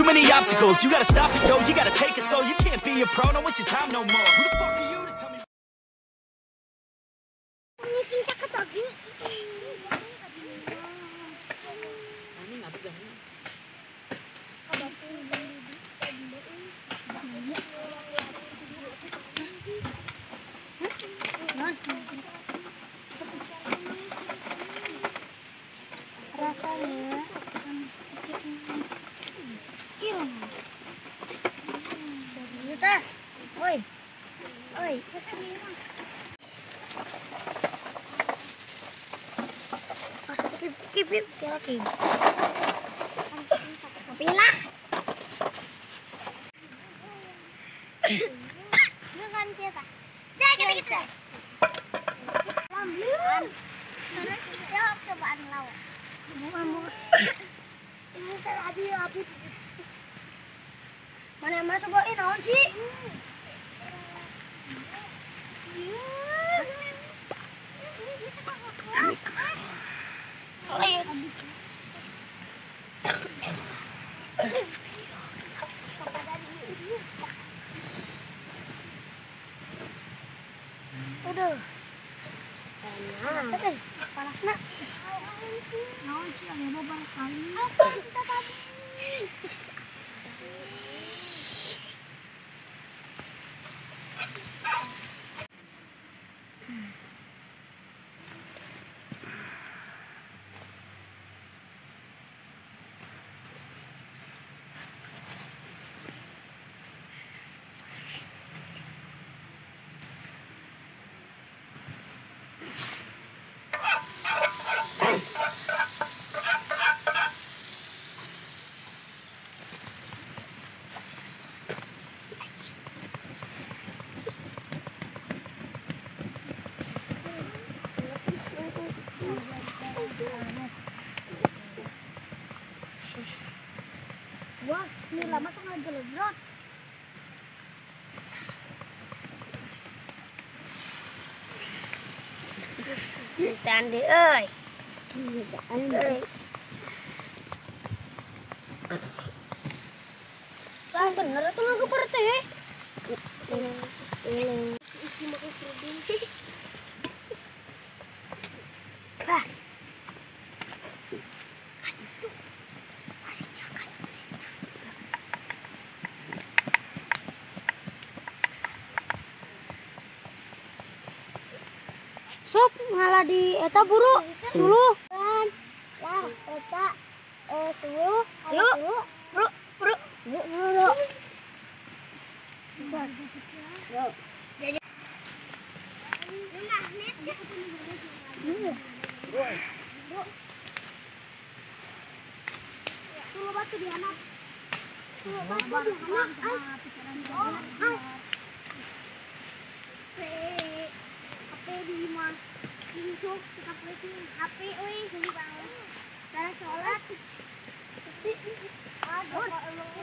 many obstacles, you gotta stop it, yo. You gotta take it slow, you can't be a pro. Don't waste your time no more. Who the fuck are you to tell me? Rasanya oi, oi, masuk kip kip kira kip. Pilah. Bukan kita. Jangan kita. Terus kita cobaan lawan. Ini tadi api. Mana masuk kok ini naon sih? Aduh. Enak. Panas nak. Naon sih aya babar sekali. Apa kita tadi? Wah, ini lama tuh ngejelejrot. Candi euy. Candi. Wah, bener tuh ngageper teh. Hah. Sok ngalah di eta buru suluh. Lah eta suluh. Lu buru buru buru. Jadi suluh batu di anak. Suluh batu di anak. HP di mana? Insuk kita HP euy cara sholat. Aduh, jam 5.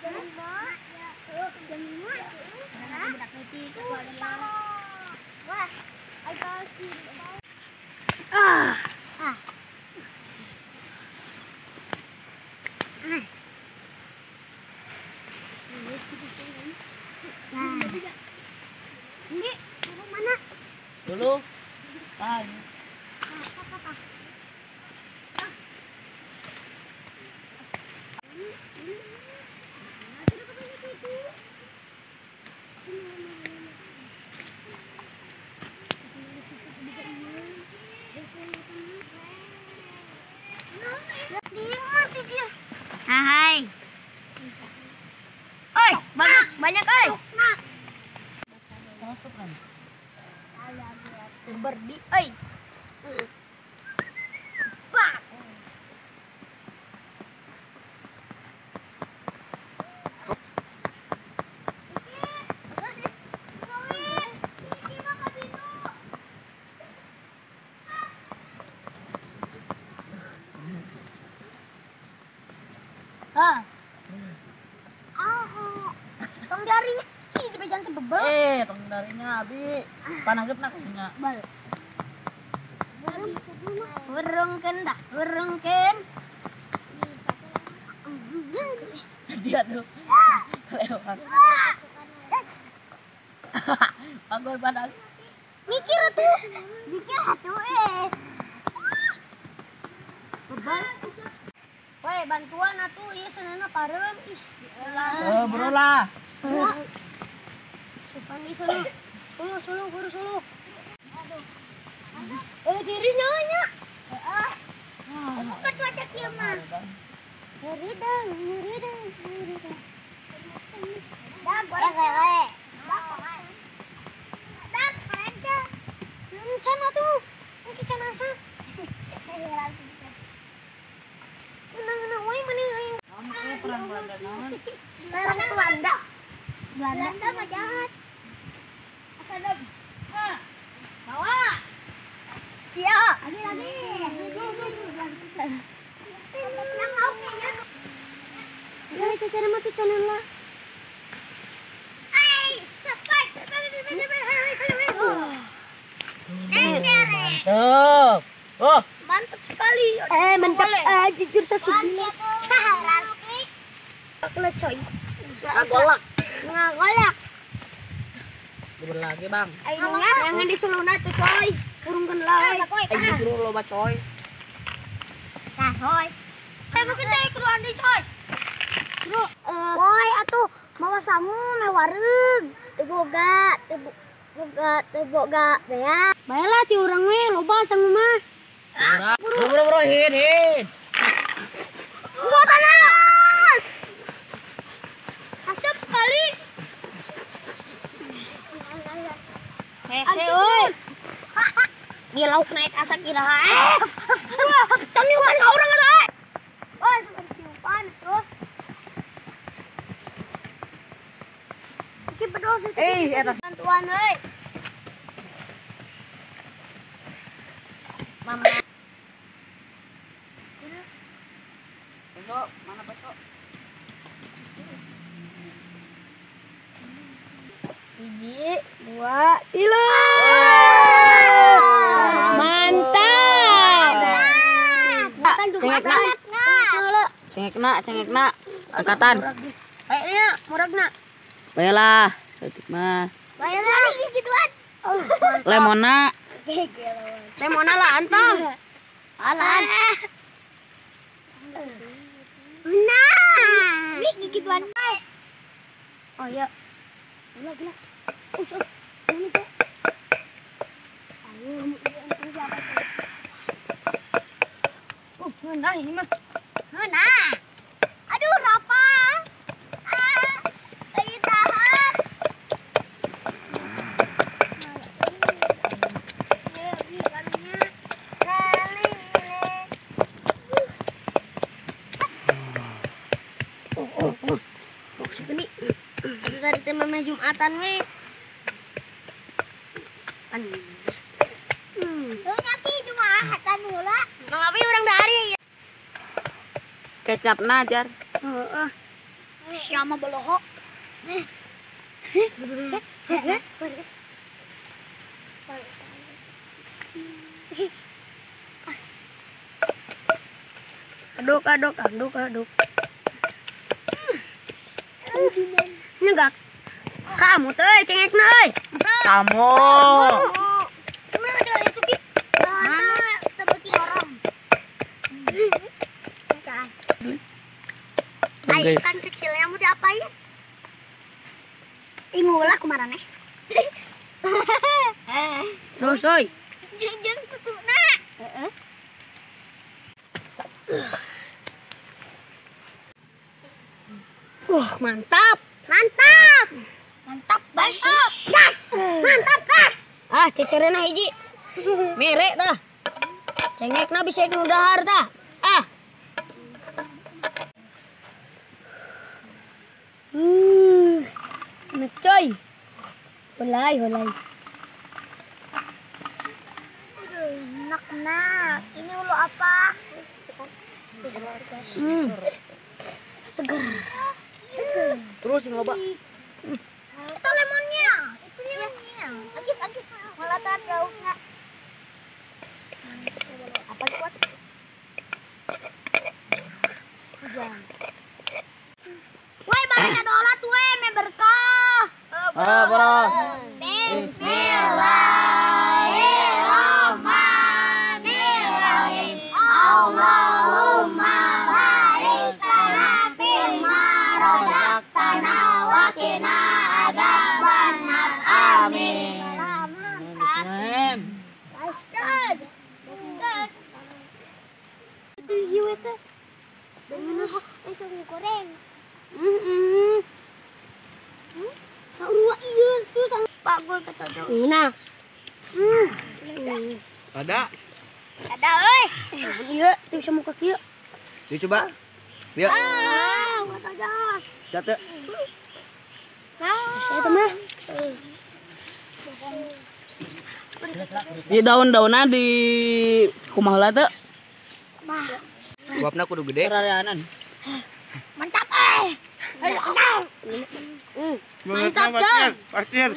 Jam 5. Wah, agak sih. Ah. Ah. Nah. Ini mana? Dulu. Tahan. Hai. Oi, bagus, banyak oi. Berdi, oi. Bak. Ah. Ah. Tong darinya, ih, dipegang tebel. Tong darinya abi. Pananggep nak nya. Bal. Burungkeun dah, burungkeun. Dia tuh. Lewat. Panggul badan. Mikir tuh. Mikir atuh eh. Beban. Woi, bantuan atuh ieu sanana pareum ih. Oh, bro lah. Sopan di sono. Solo solo guru solo. Eh dirinya nya. Heeh. Aku ketua cek ieu mah. Nyeri dong, nyeri dong, nyeri dong. Dah goreng goreng. Dah aja. Can atuh. Engke can asa. Menang-menang we mending aing. Perang Belanda naon? Perang Belanda. Belanda mah jahat. Asadog. Bawa. Siap. Lagi lagi. Yang mau kayaknya. Ya, cara mati kanan lah. Ai, sepak. Mantap. Oh. Mantap sekali. Mantap. Jujur saya suka. Coy. Ngagolak. Ngagolak. Bubur lagi, Bang. Jangan disuluna tuh, coy. Urungkeun lae. Ayo buru loba, coy. Nah, coy. Mungkin teh kudu andi, coy. Bro, woi atuh mawa sangu meh wareug. Teu boga, teu boga, teu boga bea. Baelah ti urang we loba sangu mah. Buru buru hin hin. Botanas. Asap sekali. Hese euy. Di lauk naik asak iraha. Taniupan ka urang eta. Oh, tiupan tuh. Iki bedos itu. Eta bantuan euy. Mama. Besok, mana besok? 1, 2, 3. Mantap. Cengekna. Cengekna, cengekna. Angkatan. Kayaknya muragna. Baiklah, setik mah. Baiklah, gituan. Lemona. Lemona lah antum. Alan. Nah, ini gituan. Oh iya. Gila gila. Ini tuh. Nah ini mah. Nah. Aduh, Rafa. Ah, saya tahan. Ini aduh tadi teh mama Jumatan we. Nyaki Jumatan heula. Mang Abi urang dari ya. Kecapna jar. Heeh. Siapa boloho? Aduk aduk aduk aduk. Nyegak. Kamu tuh cengekna euy. Kamu. Ay, ikan kecilnya mau diapain? Ih, ngulah kemarin eh. Terus oi. Jeung tutuna. Heeh. Wah, mantap. Mantap. Mantap, mantap. Gas. Mantap, gas. Ah, cecerena hiji. Mere tah. Cengekna bisa nu dahar tah. Ah. Coy. Hulai, hulai. Enak, enak. Ini ulu apa? Seger. Seger. Terus yang loba. Itu lemonnya. Itu lemonnya. Agif, agif. Malah tahan lauknya. Apa kuat? Hujan. goreng. Heeh. Sarua ieu tuh sang Pak gue kata jauh. Nah. Ada. Ada euy. Ieu teu bisa muka kieu. Yuk coba. Yuk. Ah, kata jas. Satu. Nah, saya mah. Di daun-daunna di kumaha heula teu? Mah. Uapna kudu gede. Rarianan. Mantap euy. Mantap dong. Pasir.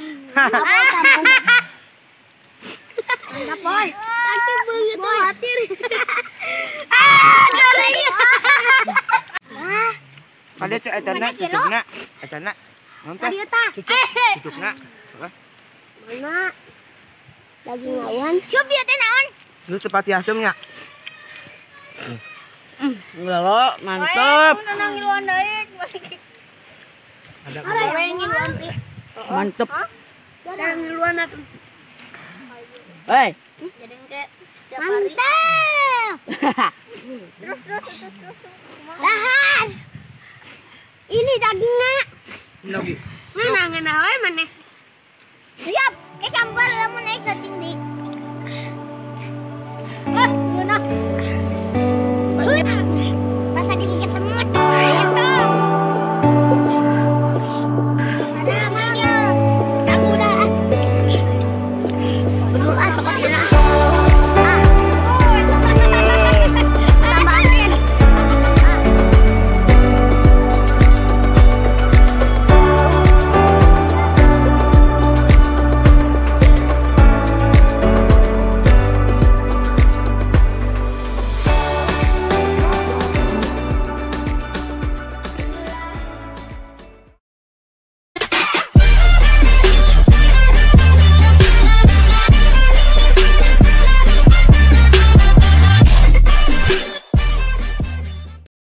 Mantap boy. Sakit banget tuh khawatir. Ah, jari. Nah, Ada cek etana cucukna. Etana. Mantap. Cucuk. Cucukna. Mana? Daging awan. Cup ieu teh naon? Lu tepati asemnya. Gelo, mantap. Ada Mantap. Hei. Mantap. Terus. Tahan. Ini dagingnya. Lagi. Ngeunah we maneh. Siap, ke sambal lamun naik sating deui.